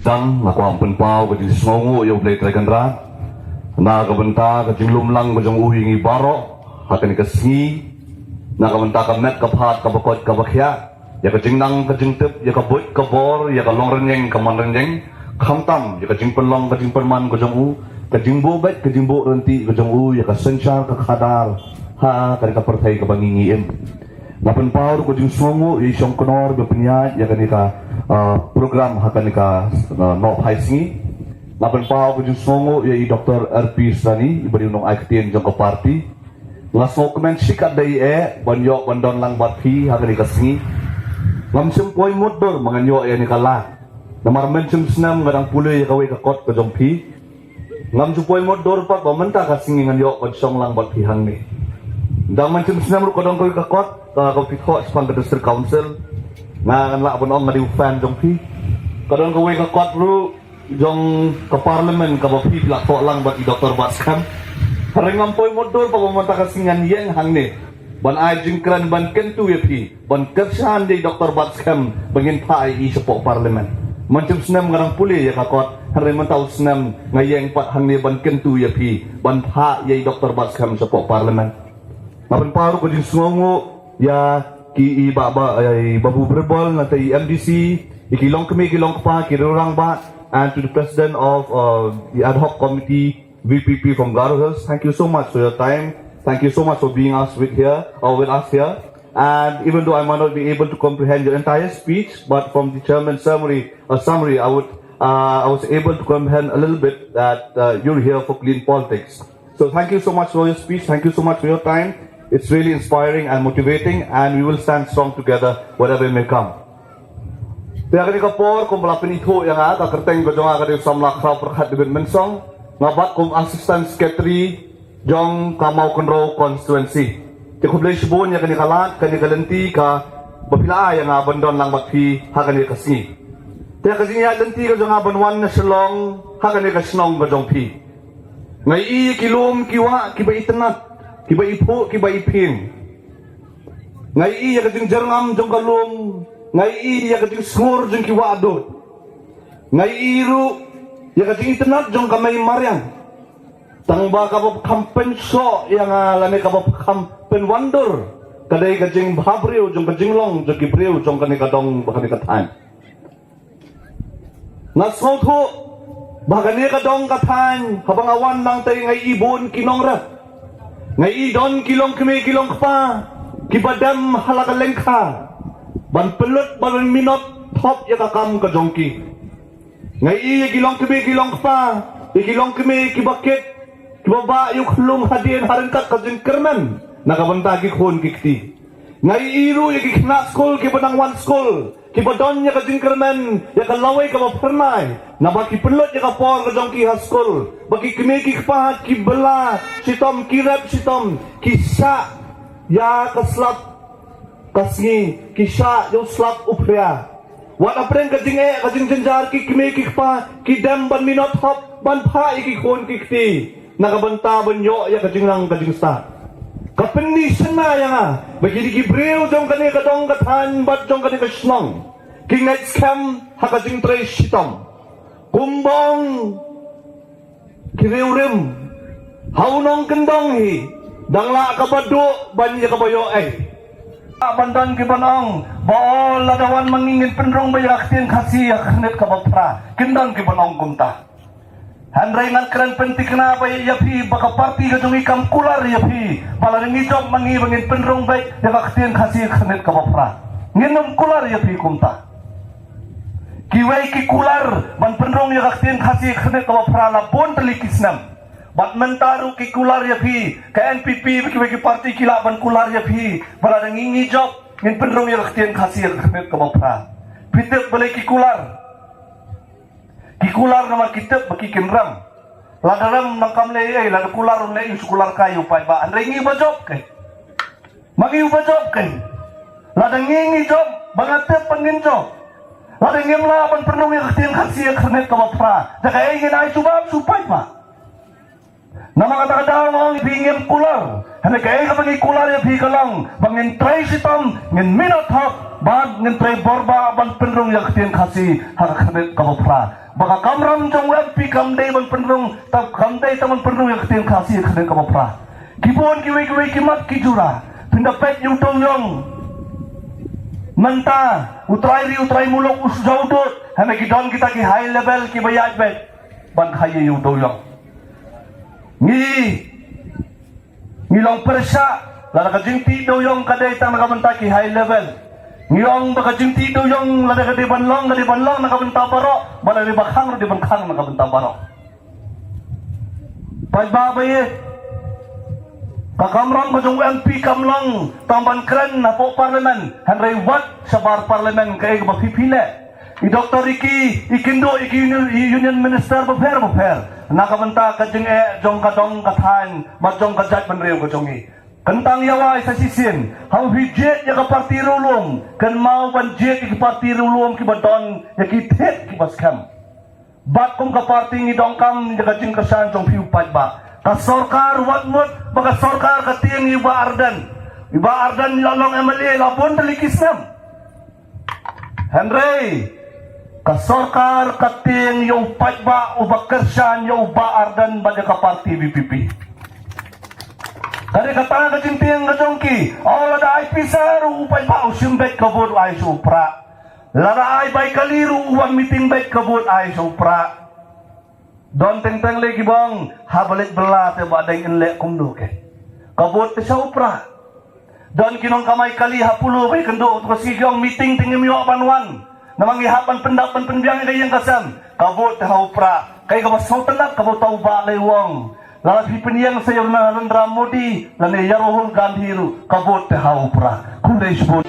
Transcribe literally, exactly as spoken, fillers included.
Tang, nga kwah pynpaw ka jingsngewnguh ïa U Blei Trai Kynrad na ka bynta ka jinglum lang ka jong u ïa ngi baroh ha kane ka sngi, na ka bynta ka met ka phad kaba koit kaba khiah, ïa ka jingnang ka jingtip, ïa ka buit ka bor, ïa ka long rynïeng ka man rynïeng, khamtam ïa ka jingpynlong ka jingpynman ka jong u, ka jingbuh beit ka jingbuh ryntih ka jong u, ïa ka synshar ka khadar ha kane ka pyrthei kaba ngi ngi im. Nga pynpaw ruh ka jingsngewnguh ïa i Shongknor ba pynïaid ïa kane ka, ah, program ha kane ka, ah, nohphai sngi. Nga pynpaw ka jingsngewnguh ïa i Doktor R P Srani, i ba dei u nongai ktien jong ka party. Nga sngewkmen shikatdei eh ban ïoh ban don lang bad phi ha kane ka sngi. Ngam shym poi mutdur ba ngan ïoh ïa kane ka lad. Namar mynshem snem nga dang pule ïa kawei ka kot ka jong phi. Ngam ju poi mutdur pat ba mynta ka sngi ngan ïoh ban shong lang bad phi hangne. Dang mynshem snem ruh ka don kawei ka kot, ka, ka phi thoh shaphang ka District Council. Nga ngan lah ban ong nga dei u fan jong phi. Ka don kawei ka kot ruh jong ka Parliament kaba phi lah thoh lang bad i Doktor Batskhem. Hynrei ngam poi mutdur pat ba mynta ka sngi ngan ïeng hangne ban ai jingkren ban kyntu ïa phi. Ban kyrshan ïa i Doktor Batskhem ba ngin phah ïa i shapoh Parliament. Mynshem snem nga dang pule ïa ka kot, hynrei mynta u snem nga ïeng pat hangne ban kyntu ïa phi ban phah ïa i Doktor Batskhem shapoh Parliament. Nga pynpaw ruh ka jingsngewnguh ïa ki i ba, ba, ïa i Babu Birbal, nangta i M D C, ïa ki longkmie ki longkpa, ki riew rangbah, and to the president of, uh, the ad hoc committee, V P P from Garo Hills, thank you so much for your time. Thank you so much for being us with here or with us here. And even though I might not be able to comprehend your entire speech, but from the chairman's summary, a summary, I would, uh, I was able to comprehend a little bit that, uh, you're here for clean politics. So thank you so much for your speech. Thank you so much for your time. It's really inspiring and motivating, and we will stand strong together, whatever may come. Te ha kane ka por, kumba la pynithuh ïa nga, ka kyrteng ka jong nga ka dei Samla Khraw Pyrkhat David Mynsong, nga bat kum Assistant Secretary jong ka Mawkynrew Constituency. Te khublei shibun ïa kane ka lad, kane ka lynti kaba phi la ai ïa nga ban don lang bad phi ha kane ka sngi. Te ka jingïaid lynti ka jong nga ban wan na Shillong ha kane ka shnong ka jong phi. Nga ïohi ïa ki lum ki wah kiba itynnad, kiba iphuh, kiba iphieng. Nga ïohi ïa ka jingjyrngam jong ka lum, nga ïohi ïa ka jingsngur jong ki wah dud. Nga ïohi ruh ïa ka jingitynnad jong ka mei mariang. Tang ba kaba kham pynshong ïa nga lane kaba kham pynwandur ka dei ka jingbha briew jong ka jinglong jong ki briew jong kane ka dong bad kane ka thaiñ. Nga sngewthuh ba kane ka dong ka thaiñ, haba nga wan nangtei nga ïohi bun ki nongrep. Nga ïohi don ki longkmie ki longkpa kiba dem ha la ka lyngkha ban pynlut, ban minot thop ïa ka kam ka jong ki. Nga ïohi ïa ki longkmie ki longkpa, ïa ki longkmie kiba kit, kiba bah ïa u khyllung hadien ha ryngkat ka jingkyrmen na ka bynta ki khun ki kti. Nga ïohi ruh ïa ki khynnah skul kiba nang wan skul, kiba don ïa ka jingkyrmen ïa ka lawei kaba phyrnai, naba ki pynlut ïa ka por ka jong ki ha skul, ba ki kmie ki kpa ki bylla shitom, ki rep shitom, ki shah ïa ka slap ka sngi, ki shah ïa u slap u phria. Wat hapdeng ka jingeh ka jingjynjar, ki kmie ki kpa ki dem ban minot thop ban phah ïa ki khun ki kti na ka bynta ban ïoh ïa ka jingnang ka jingstad. Ka pynshna ïa nga ba ki dei ki briew jong kane ka dong ka thaiñ bad jong kane ka shnong ki ngeit skhem ha ka jingtrei shitom. Kumba ong ki riewrim ha u nongkyndong hi, dang lah kaba duh ban ïa kaba ïoh ei. Ban don kiban ong ba, o, lada wan ma ngi ngin pynrung beit ïa ka ktien Khasi ïa ka khyrnit kaba phra. Kin don kiban ong kumta. Hynrei ngan kren pynthikna beit ïa phi ba ka party ka jong ngi kam kular ïa phi ba lada ngi jop ma ngi ba ngin pynrung beit ïa ka ktien Khasi ïa ka khyrnit kaba phra. Ngin ym kular ïa phi kumta. Kiwei ki kular ban pynrung ïa ka ktien Khasi ïa ka khyrnit kaba phra la bun tylli ki snem. Bad mynta ruh ki kular ïa phi, ka N P P bad kiwei ki party ki lah ban kular ïa phi ba lada ngi ngi jop ngin pynrung ïa ka ktien Khasi ïa ka khyrnit kaba phra. Phi tip balei ki kular? Ki kular namar ki tip ba ki kin rem. Lada rem nang kam leh ei, lada kular um leh ei, shu kular kai ïa u paidbah. Hynrei ngi ba jop keiñ. Ma ngi ba jop keiñ. Lada ngi ngi jop, ba nga tip ba ngin jop. Lada ngim lah ban pynrung ïa ka ktien Khasi ïa ka khyrnit kaba phra, da kaei ngin ai jubab sha u paidbah? Namar kata ka daw nga ong ïa phi ngim kular. Hynrei kaei kaba ngi kular ïa phi ka long ba ngin trei shitom, ngin minot hok, bad ngin trei bor bha ban pynrung ïa ka ktien Khasi ha ka khyrnit kaba phra. Ba ka kamram jong u M P kam dei ban pynrung, tang kam dei tang ban pynrung ïa ka ktien Khasi ha ka khyrnit kaba phra. Ki bun kiwei kiwei ki mat ki jura. Phin da peit ïa u dewïong. Mynta u trai ri u trai muluk u shu dud. Hynrei ki don kita ki high level kiba ïaid beit ban khaïi ïa u dewïong. Ngi, ngi long pyrshah, lada ka jingtih dewïong ka dei tang na ka bynta ki high level. Ngi ong ba ka jingtih dewïong lada ka dei ban long, ka dei ban long na ka bynta baroh, ba lada dei ba khang ruh dei ban khang na ka bynta baroh. Paidbah ba ïeit, ka kamram ka jong u M P kam long tang ban kren hapoh parliament, hynrei wat shabar parliament kaei kaba phi phi leh. I Doctor Ricky i kynduh ïa ki union, i union minister bapher bapher na ka bynta ka jingeh jong ka dong ka thaiñ bad jong ka jaitbynriew ka jong ngi. Kyntang ïa wai sa shisien, haba phi jied ïa ka party riewlum, kynmaw ban jied ïa ki party riewlum kiba don ïa ki thied kiba skhem. Bad kum ka party ngi donkam ïa ka jingkyrshan jong phi u paidbah. Ka sorkar, wat mut ba ka sorkar ka tieng ïa u Bah Ardent. U Bah Ardent la long M L A la bun tylli ki snem. Hynrei ka sorkar ka tieng ïa u paidbah uba kyrshan ïa u Bah Ardent bad ïa ka party V P P. Ka dei kata ka jingtieng ka jong ki. Oh, lada ai pisa ruh u paidbah u shim beit ka vote u ai sha u Prah. Lada ai bai kali ruh u wan meeting beit ka vote ai sha u Prah. Don teng teng lei kiba ong haba leit bylla te Bah Deng yn leh kumno ke. Ka vote te sha u Prah. Don ki nongkamai kali ha Polo ba ïakynduh, to ka sngi ki ong meeting te ngim ïoh ban wan. Namar ngi hap ban pyndap ban pynbiang ïa ka ïing ka sem. Ka vote te ha u Prah. Kaei kaba sngewtynnat kaba uta u Bah lei u ong, lada phi pynïeng sa ïa u Narendra Modi lane ïa Rahul Gandhi ruh, ka vote te ha u Prah. Khublei shibun.